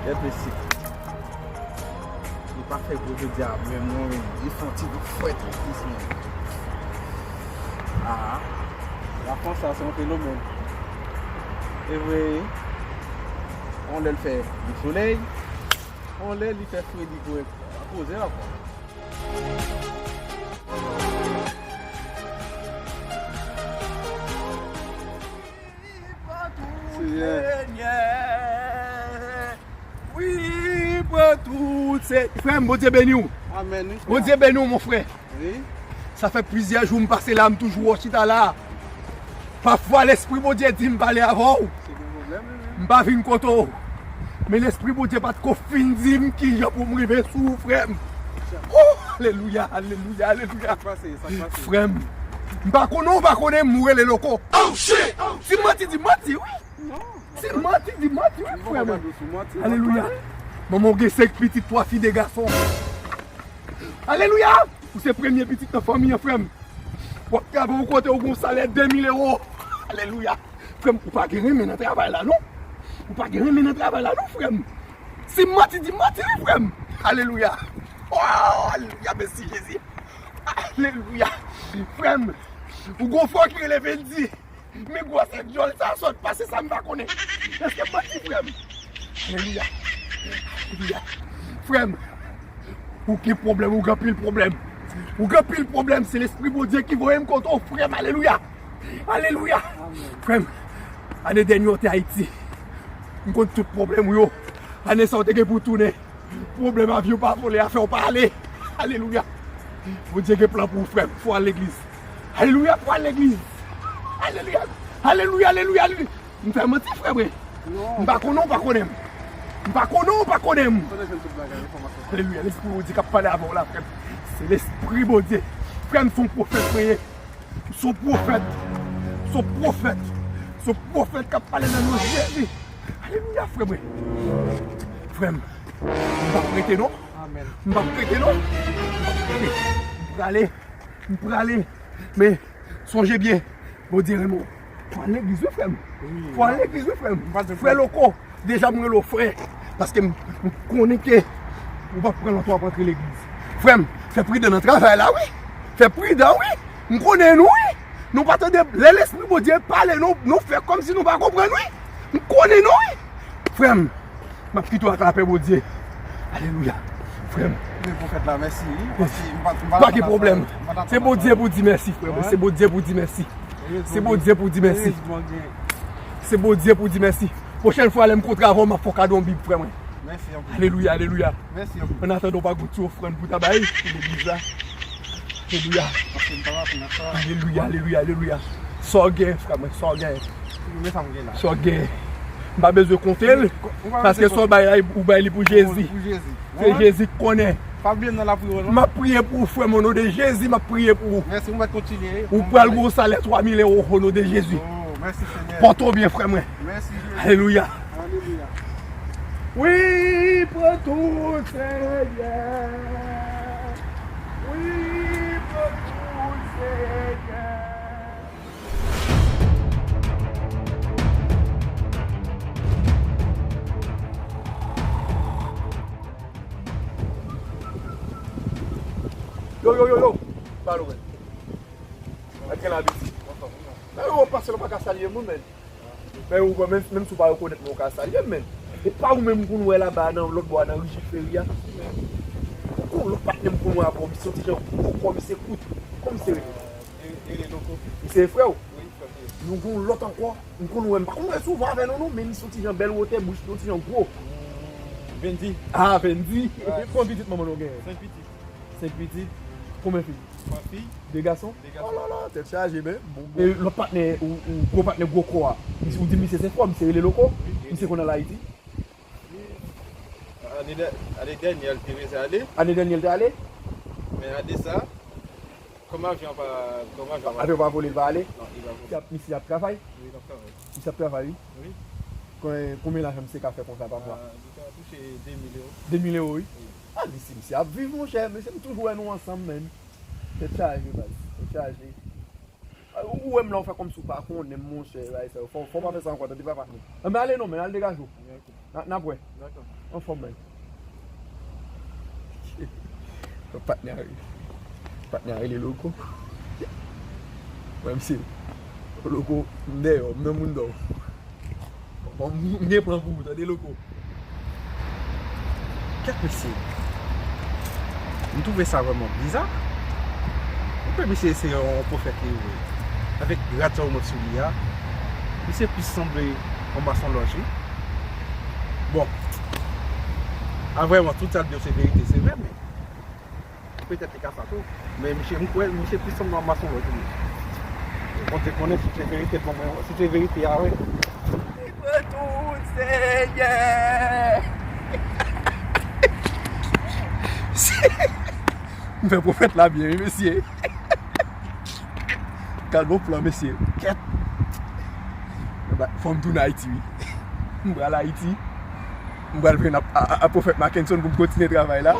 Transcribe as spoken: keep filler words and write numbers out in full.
Enpesib. Li pa fè gwo jodi a menm non, men li fè yon ti bout frèt wi plis menm. Ah, Lafrans sa se yon fenomèn. E vre, yon lè l fè gwo solèy, yon lè li fè fredi, gwo poze ankò. Senyè. Wi, pran tout se. Frè m, Bondye beni w. Amèn, wi, frè. Bondye beni w, mon frè. Wi. Sa fè plizyè jou m pase la, m toujou wè w chita la. Pafwa, Lespri Bondye di m pale avè w. Se gen pwoblèm, wi, wi. M pa vin kote w. Men Lespri Bondye pa t ko fin di m kijan pou m rive sou ou, frè m. Oh, alelouya, alelouya, alelouya. Sa k pase, sa k pase? Frè m, m pa konnen w pa konnen m, ou rele loko. Oh, shit! Si m manti, di m manti, wi. Non. Si m manti, di m manti, wi, frè m. Alelouya. Manman w gen senk pitit, twa fi, de gason. Alelouya! Ou se premye pitit nan fanmi an, frè m. W ap travay yon kote, ou gen yon salè de mil ewo. Alelouya! Frè m, ou pa gen renmen nan travay la, non? Ou pa gen renmen nan travay la, non, frè m? Si m manti, di m manti, wi, frè m. Alelouya! Oh, alelouya, mèsi, Jezi! Alelouya! Frè m, ou gon frè w ki rele Vendy. Men gwosè dyòl sa sot pase sa m pa konnen. Èske m manti, frè m? Alelouya. Alelouya. Frè m, ou gen pwoblèm, ou gen anpil pwoblèm. Ou gen anpil pwoblèm, se Lespri Bondye ki voye m kote w, frè m. Alelouya. Alelouya. Amèn. Frè m, ane dènye w te Ayiti. M konn tout pwoblèm ou yo. Ane sa w te gen pou w tounen. Pwoblèm avyon pa vole, afè w pa ale. Alelouya. Bondye gen plan pou ou, frè m. Fò w al legliz. Alelouya, fò w al legliz. Alelouya. Alelouya, alelouya, alelouya. M fè manti, frè mwen. Non. M pa konnen w pa konnen m. M pa konnen w pa konnen m. Kote jwenn tout bagay, enfòmasyon sa? Alelouya, Lespri Bondye k ap pale avè w la, frè m. Se Lespri Bondye. Frè m, se yon pwofèt mwen ye. M se yon pwofèt. M se yon pwofèt. M se yon pwofèt k ap pale nan non Jezi. Alelouya, frè mwen. Frè m, m p ap rete non. Amèn. M p ap rete non. M p ap rete. M prale. M prale. Men, sonje byen, Bondye renmen w. Fò w al legliz wi, frè m. Wi. Fò w al legliz wi, frè m. M pa di frè loko. Deja m rele w frè, paske m, m konnen ke ou p ap pran lontan w ap rantre legliz. Frè m, fè pridan nan travay la wi. Fè pridan wi. M konnen nou wi. Nou pa tande lè Lespri Bondye pale nou, nou fè kòmsi nou pa konprann wi. M konnen nou wi. Frè m, m ap kite w ak lapè Bondye. Alelouya. Frè m. Men pwofèt la, mèsi wi. Paske m pa, m pa, pa gen pwoblèm. Se Bondye pou di mèsi, frè m. Se Bondye pou di mèsi. Se Bondye pou di mèsi. Se Bondye pou di mèsi. Pwochèn fwa lè m kontre avè w, m ap fè w kado yon Bib, frè mwen. Mèsi anpil. Alelouya, alelouya. Mèsi anpil. Annatandan, w pa gon ti ofrann pou ta bay pou legliz la? Alelouya. Paske m pa konn sa. Alelouya, alelouya, alelouya. Sa w gen, frè mwen, sa w gen? Men sa m gen la. Sa w gen? M pa bezwen konte l. Paske sa w bay la, ou bay li pou Jezi. Pou Jezi. Se Jezi k konnen. Pa bliye m nan lapriyè w non. M ap priye pou ou, frè m, o non de Jezi, m ap priye pou ou. Mèsi, ou mèt kontinye. Ou pral gen yon salè twa mil ewo, o non de Jezi. Oh, mèsi, Senyè. Pòte w byen, frè mwen. Mèsi, Jezi. Alelouya. Alelouya. Wi, pran tout, Senyè. Wi, pran tout, Senyè. Yo, yo, yo, yo. Pale, men. Ak gen labitid. Men yo pase, nou pa ka salye moun, men. Men ou, menm, menm si w pa rekonèt mwen, ou ka salye m, men. E pa ou menm m konn wè laba nan lòt bò a, nan Ri Jiferi a? Ou konn lòt patnè m konn wè avè w, misye yon ti jan gwo kò, misye kout. Kòman misye rele? Misye frè w? Nou gen yon lòt ankò. M konn wè, m pa konn wè souvan avè nou, non, men misye yon ti jan bèl wotè, bouch li yon ti jan gwo. Vendy. Ah, Vendy. Konbyen pitit manman nou genyen? Senk pitit. Senk pitit. Konbyen fi? Twa fi. De gason? De gason. Oh la la, tèt chaje, men. Bon, bon. E lòt patnè, ou, ou gwo patnè gwo kò a. Misye, ou di misye se frè w, misye rele Loko? Wi, wi. Misye konn al Ayiti? Wi. Ane dè-, ane dènye, l te resi ale. Ane dènye, l te ale? Men ane sa, kòm avyon pa, kòm avyon pa, avyon pa vole, l pa ale? Non, li pa vole. Misye ap travay? Wi, l ap travay. Misye ap travay, wi? Wi. Konbyen, konbyen lajan misye ka fè konsa pa mwa? Ah, li ka touche de mil ewo. De mil ewo, wi? Wi. Ah, misye, misye ap viv, monchè. Mesye, m toujou wè nou ansanm, men. Tèt chaje, baz. Tèt chaje. Ah, ou, Ou wè m la, ou fè kòmsi ou pa konnen m, monchè, bagay sa yo. Fò, fò w pa fè sa ankò, tande papa. Anben, ale non, men, al degaje w. N a, n ap wè. Anfòm, men. Patnè a, patnè a rele Loko. Wè, misye. Loko, m dèyè w, m nan moun dò. Bon, m gen plan pou ou, tande, Loko. Kèt, mesye. M twouve sa vrèman biza. Ou kwè misye se yon pwofèt li ye vre? Avèk grad sa ou met sou li a, misye plis sanble yon masonlòj, wi. Bon. A, vrèman, tout sa l di yo se verite, se vre, men petèt li ka sa tou. Men misye, m kwè misye plis sanble yon masonlòj, wi. Bondye konnen si se verite, bon, mwen, si se verite a, wi. Li pran tout, Senyè. M fè pwofèt la byen, wi, mesye. Gad bon plan, mesye. Kèt. Fò m tounen Ayiti, wi. M pral Ayiti. M pral jwenn a, a, a, a pwofèt Mackenson pou m kontinye travay la.